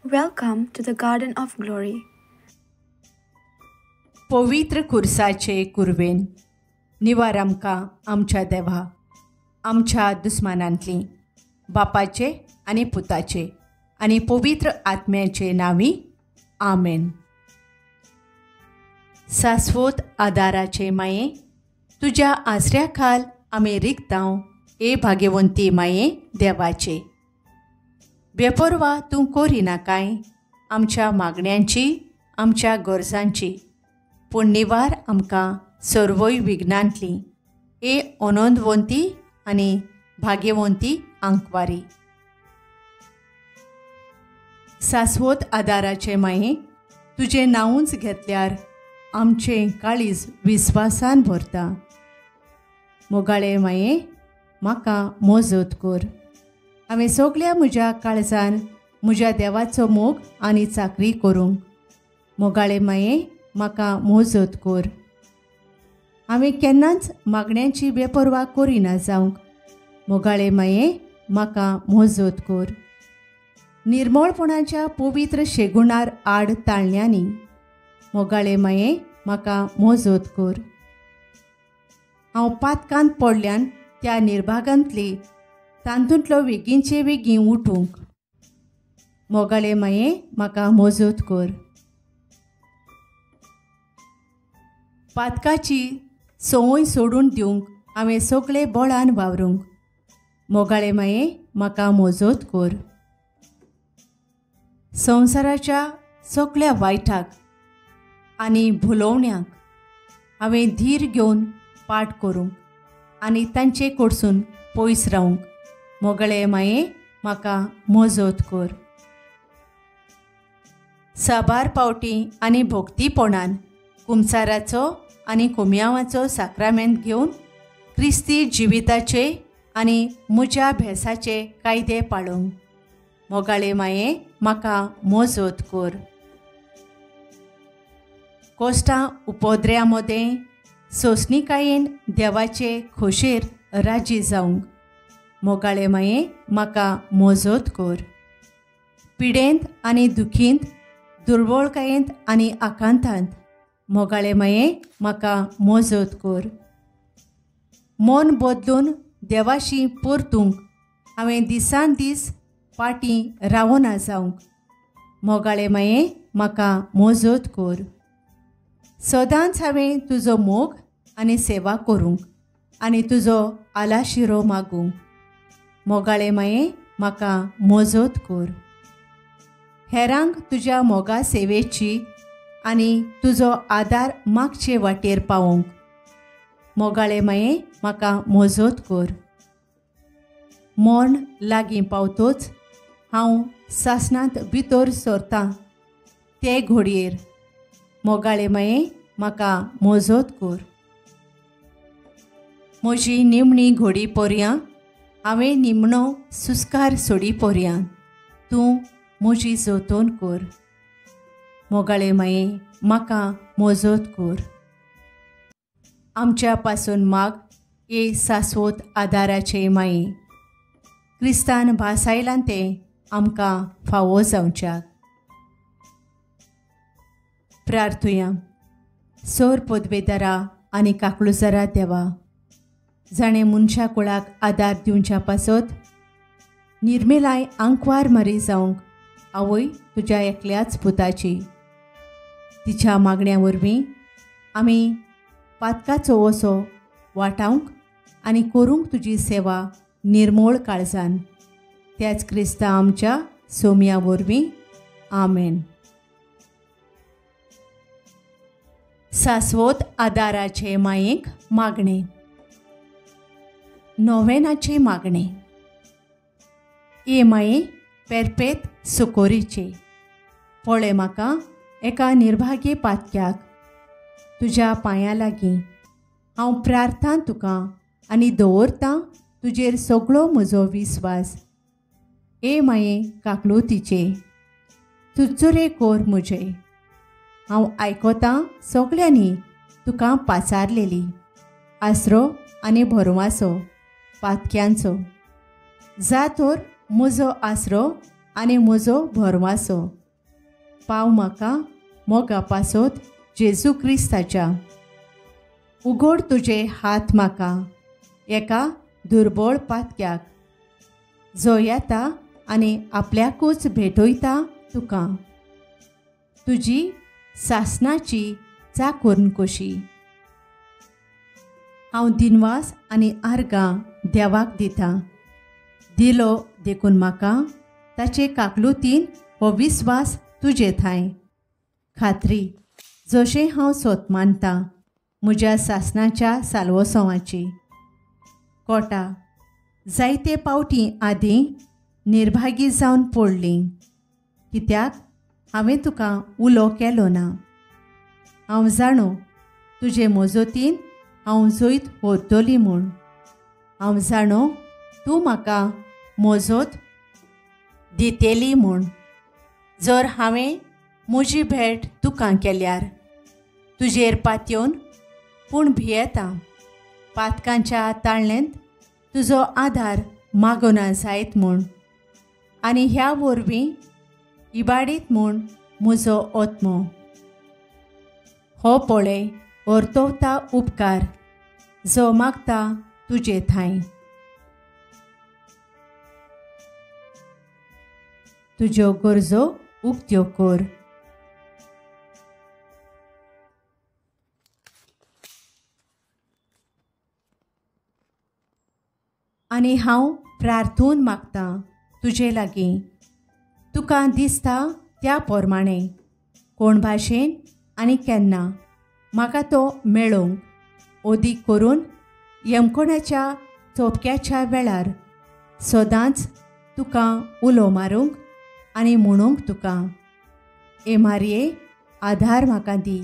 Welcome to the Garden of Glory. पवित्र खुर्साचे कुरवेन निवार आमकां आमच्या देवा, आमच्या दुस्मानांतली, बापाचे आनी पुताचे आनी पवित्र आत्म्याचे नांवी, आमेन. सास्वत आदाराचे माये, तुज्या आसऱ्या खाल आमी रिगतांव, ए भाग्यवंती माये देवाचे. बेपर्वा तूं करिनाकाय आमच्या मागण्यांची, आमच्या गरजांची, पूण निवार आमकां सर्वय विघ्नांतली, ए अनंदवंती आनी भाग्यवंती आंकवारी. सास्वत आदाराचे माये, तुजें नांवूच घेतल्यार आमचें काळीज विस्वासान भरता. मोगाळे माये, म्हाका मोजत कर. हांवें सगल्या म्हज्या काळजान म्हज्या देवाचो मोग आनी चाकरी करूंक. मोगाळे माये, म्हाका मोजत कर. हांवें केन्नाच मागण्यांची बेपर्वा करिना जावंक. मोगाळे माये, म्हाका मोजत कर. निर्मळपणाच्या पवित्र शेगुणार आड ताळण्यांनी. मोगाळे माये, म्हाका मोजत कर. हांव पातकांत पडल्यान त्या निर्भागांतली तातूंतलो वेगींचे वेगीं उठूंक. मोगाळे माये, म्हाका मोजत कर. पातकाची संवय सोडून दिवंक हांवें सगळे बळान वावरूंक. मोगाळे माये, म्हाका मोजत कर. संवसाराच्या सगळ्या वायटाक आनी भुलोवण्याक हांवें धीर घेवन पाठ करूंक आनी तांचे कडसून पयस रावंक. मोगळे माये, म्हाका मोजत कर. साबार पावटी आनी भक्तीपणान कुमसाराचो आनी कोमयांवाचो साक्रामेंत घेवन क्रिस्ती जिविताचे आनी म्हज्या भेसाचे कायदे पाळूंक. मोगाळे माये, म्हाका मोजत कर. कोश्टां उपद्र्या मदें सोंसणिकायेन देवाचे खोशेर राजी जावंक. मोगाळे माये, म्हाका मोजत कर. पिडेंत आनी दुखींत, दुर्बळकायेंत आनी आकांतांत मोगाळे माये, म्हाका मोजत कर. मन बदलून देवाशी परतूंक हांवें दिसान दीस पाटीं रावना जावंक. मोगाळे माये, म्हाका मोजत कर. सदांच हांवें तुजो मोग आनी सेवा करूंक आनी तुजो आलाशिरो मागूंक. मोगाळे माये, म्हाका मोजत कर. हेरांक तुज्या मोगा सेवेची आनी तुजो आदार मागचे वाटेर पावोवंक. मोगाळे माये, म्हाका मोजत कर. मर्ण लागीं पावतोच हांव सासणांत भितर सरतां ते घोडयेर. मोगाळे माये, म्हाका मोजत कर. म्हजी निमणी घोडी पोरयां हांवें निमणो सुस्कार सोडी पोरयां तूं म्हजी जतन कर. मोगाळे माये, म्हाका मोजत कर. आमच्या पासून माग ए सास्वत आदाराचे माये, क्रिस्तान भासायलां तें आमकां फावो जावच्याक. प्रार्थुया. सोर पदवेदारा आनी काकळुजरा देवा, जाणें मनशा कुळाक आदार दिवच्या पासत निर्मेलाय आंकवार मारी जावंक आवय तुज्या एकल्याच पुताची, तिच्या मागण्या वरवीं आमी पातकाचो वसो वाटावंक आनी करूंक तुजी सेवा निर्मोळ काळजान, त्याच क्रिस्ता आमच्या सोम्या वरवीं, आमेन. सास्वत आदाराचे मायेक मागणें. नोवेनाचें मागणें. ए माये पेरपेत सुकोरीचे, पळय म्हाका एका निर्भागी पातक्याक तुज्या पांयां लागीं हांव प्रार्थना तुका आनी दवरतां तुजेर सगळो म्हजो विस्वास. ए माये काकलुतीचे, चुरचुरे कोर म्हजे, हांव आयकतां सगळ्यांनी तुका पाचारलेली आसरो आनी भरवासो पातक्यांचो. जा तर म्हजो आसरो आनी म्हजो भरवासो. पाव म्हाका मोगा पासत जेजू क्रिस्ताच्या. उगड तुजे हात म्हाका एका दुर्बळ पातक्याक, जो येता आनी आपल्याकूच भेटयता तुका. तुजी सासनाची चाकून कशी. हांव दिनवास आनी आर्गां देवाक दिता. दिलो देखून म्हाका ताचे काकलुतीन हो विस्वास तुजे थांय. खात्री जशें हांव सोत मानता म्हज्या सासनाच्या साल्वोसवाची. कोटा जायते पावटी आदीं निर्भागी जावन पडली, कित्याक हांवें तुका उलो केलो ना. हांव जाणो तुजे मजतीन हांव जैत व्हरतली म्हूण. हांव जाणो तूं म्हाका मजत दितली म्हूण. जर हांवें म्हजी भेट तुका केल्यार तुजेर पातयेवन पूण भियेता पातकांच्या ताळ्ळेंत तुजो आदार मागोना जायत म्हूण, आनी ह्या वरवीं इबाडीत म्हूण म्हजो आत्मो. हो पळय वर्तवता उपकार जो मागता तुजे थांय. तुज्यो गरजो उक्त्यो कर. आनी हांव प्रार्थून मागतां तुजे लागीं, तुका दिसता त्या प्रमाणे कोण भाशेन आनी केन्ना म्हाका तो मेळोवंक ओदीक करून यमकोणाच्या चोपक्याच्या वेळार सदांच तुका उलो मारूंक आनी म्हणूंक तुका, ए मारये आधार म्हाका दी.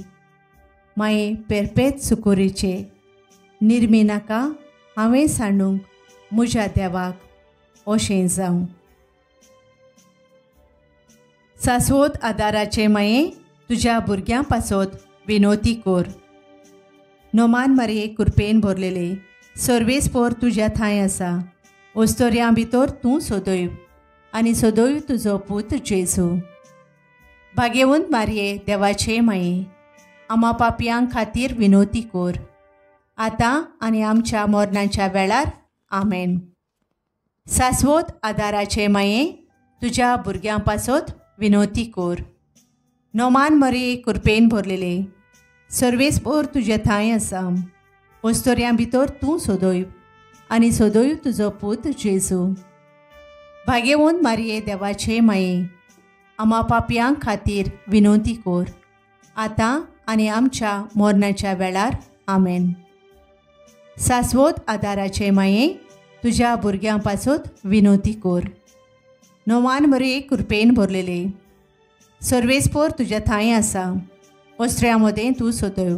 माये पेरपेत सुकोरीचे निर्मी नाका हांवें सांडूंक म्हज्या देवाक. अशें जावं. सासवत आदाराचे माये तुज्या भुरग्यां पासत विनोती कर. नोमान मारये कुरपेन भरलेले सर्वेस्पोर तुज्या थांय आसा. ओस्तोर्यां भितर तूं सदैव आनी सदैव तुजो पूत जेजू. भाग्यवंत मारये देवाचे माये आमा पापयां खातीर विनोती कर, आतां आनी आमच्या मरणाच्या वेळार. आमेन. सासवत आदाराचे माये तुज्या भुरग्यां पासत विनोती कर. नोमान मरये कुरपेन भरलेले सर्वेस्पोर तुजे थांय आसा. ओस्तोर्यां भितर तूं सदैव आनी सदैव तुजो पूत जेजू. भाग्यवंत मारये देवाचे माये आमा पापयां खातीर विनोती कर, आतां आनी आमच्या मरणाच्या वेळार. आमेन. सासवत आदाराचे माये तुज्या भुरग्यां पासत विनोती कर. नोमान मरये कुरपेन भरलेले सर्वेस्पोर तुज्या थांय आसा. ओस्त्र्या मदें तूं सदैव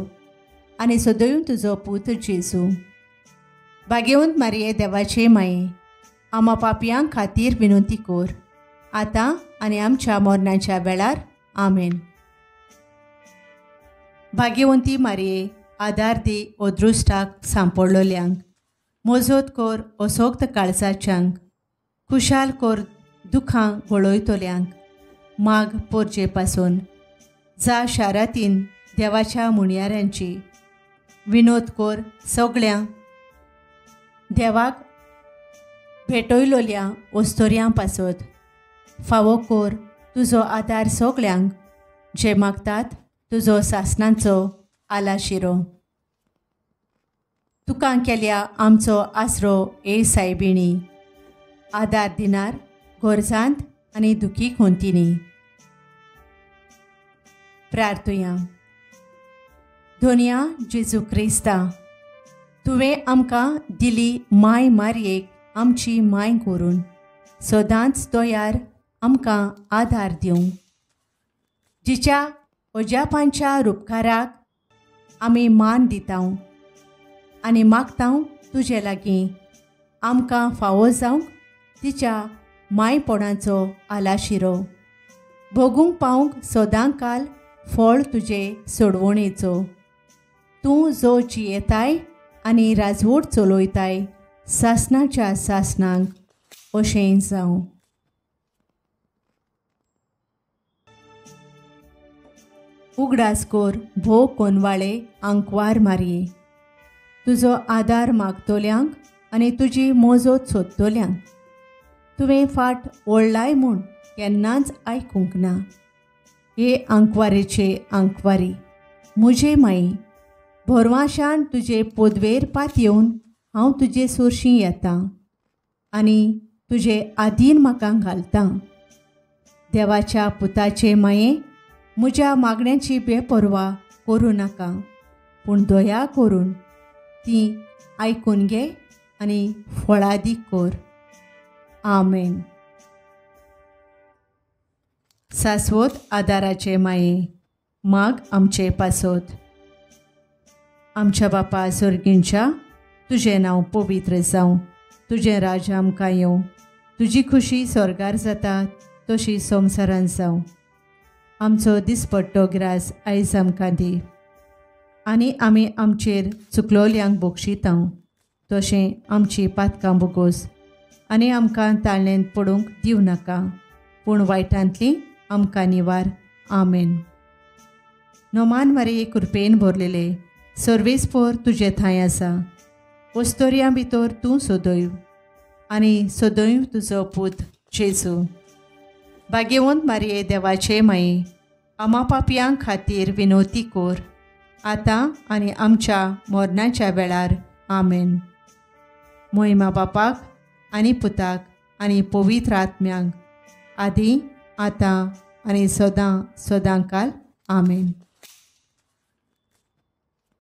आनी सदैव तुजो पूत जेजू. भाग्यवंत मारये देवाचे माये आमा पापयां खातीर विनोती कर, आतां आनी आमच्या मरणाच्या वेळार. आमेन. भाग्यवंती मारये आदार दी अदृश्टाक सांपडलोल्यांक, मजत कर असोक्त काळजाच्यांक, खुशाल कर दुखां घोळयतल्यांक, माग पोरचे पासून जा शारातीन देवाच्या मुणयाऱ्यांची विनोद कर सगळ्या देवाक भेटयलोल्या ओस्तोर्यां पासत. फावो कर तुजो आदार सगळ्यांक जे मागतात तुजो सासणाचो आलाशिरो. तुका केल्या आमचो आसरो ए सायबिणी, आदार दिनार गरजांत आनी दुखी खोंतिनी. प्रार्थुया. धोनिया जेजू क्रिस्ता, तुवें आमकां दिली माय मारयेक आमची माय करून सदांच तयार आमकां आदार दिवंक, जिच्या अजापांच्या रुपकाराक आमी मान दिता आनी मागता तुजे लागीं आमकां फावो जावंक तिच्या मायपणाचो आलाशिरो भोगूंक पावंक सदां काल फळ तुजे सोडवणेचो. तूं जो जियेताय आनी राजवट चलयताय सासणाच्या सासणाक अशें जावं. उगडास कोर भोव कोनवाळे आंकवार मारये, तुजो आदार मागतल्यांक आनी तुजी मोजोत सोदतल्यांक तुवें फाट ओडलाय म्हूण केन्नाच आयकूंक ना. हे आंकवारेचे आंकवारी म्हजे माई, भोरवाशान तुजे पोदवेर पातयेवन हांव तुजे सोरशीं येता आनी तुजे आदीन म्हाका घालता. देवाच्या पुताचे माये, म्हज्या मागण्यांची बेपर्वा करूं नाका, पूण दया करून ती आयकून घे आनी फळादीक कर. आमेन. सास्वत आदाराचे माये, माग आमचे पासत. आमच्या बापा सर्गींच्या, तुजें नांव पवित्र जावं, तुजें राज्य आमकां येवं, तुजी खुशी स्वर्गार जाता तशी संवसारांत जावं. आमचो दिसपट्टो ग्रास आयज आमकां दी आनी आमी आमचेर चुकलोल्यांक बक्षिता तशें आमची पातकां बोगोस आनी आमकां ताळ्ळेंत पडूंक दिवं नाका, पूण वायटांतली आमकां निवार. आमेन. नोमान मारये कृपेन भरलेले सर्वेस्पोर तुजे थंय आसा, वस्तोरयां भितर तूं सदैव आनी सदैव तुजो पूत जेजू. भाग्यवंत मारये देवाचे माये, आमा पापयां खातीर विनोती कोर आतां आनी आमच्या मरणाच्या वेळार. आमेन. मोहिमा बापाक आनी पुताक आनी पवित्र आत्म्यांक, आदी आतां आनी सदां सदांकाल. आमेन.